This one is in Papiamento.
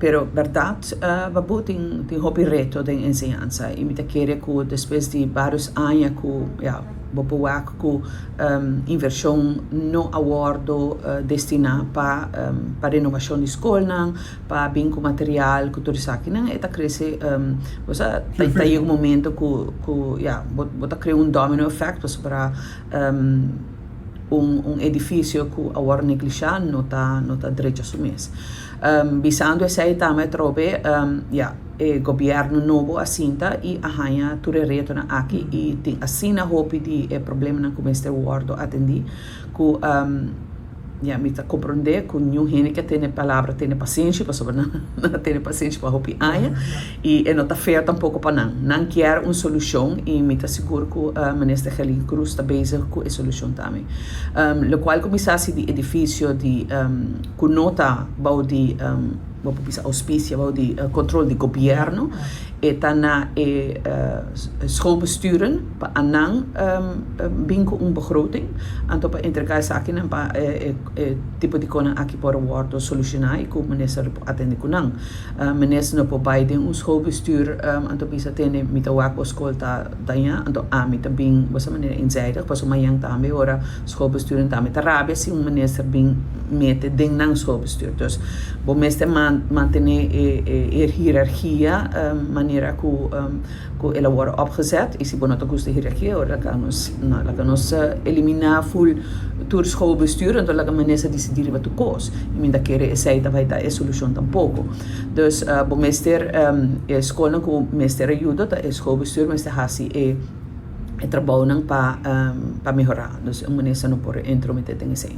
Pero bèrdat, Babu, tin hopi reto den enseñansa i mi ta kere ku despues di vários aña ku, ya, bo por wak ku invershon no a wòrdu destiná pa renovashon di skolnan, pa bin ku material ku tur esakinan, e ta krese, bo sa, ta yega un momento ku, ya, bo ta krea un domino effect pasobra un edifisio ku a wòrdu neglishá no ta drecha su mes. Bisando esei tambe atrobe, ya, e gobièrnu nobo a sinta i a haña tur e retonan aki i tin asina hopi di e problemanan ku mester wòrdu atendí ku, ya, mi ta komprondé ku niun hende ke tene palabra tene pasenshi, pasobra nan a tene pasenshi pa hopi aña i e no ta fair tampoko pa nan. Nan kier un solushon i mi ta sigur ku minister Gerlien Croes ta bezig ku e solushon tambe. Lokual ku mi sa si di edifisio di ku no ta bou di, bo por bisa, auspicio, bou di kontrol di gobièrnu, e ta na e schoolbesturen pa anan bin ku un begroting, anto pa entregá esakinan pa e tipo di konan aki por wòrdu solushoná i ku minister por atendé ku nan. Minister no por bai den un schoolbestuur anto bisa: "Tende, mi ta wak bo skol ta dañá, anto ami ta bin bo sa manera eenzijdig," pasobra mañan tambe ora schoolbesturen tambe ta rabia si un minister bin mete den nan schoolbestuur. Dus bo mester mantené e hierarkia manera ku el a wòrdu opgezet, i si bo no ta gusta e hierarkia, ora laga nos eliminá full tur schoolbestuur, anto laga minister disidí riba tur kos. I mi ta kere esei ta bai ta e solushon tampoko. Dus bo mester e skolnan ku mester ayuda, ta e schoolbestuur mester hasi e trabounan pa mehorá. Dus un minister no por entrometé den esei.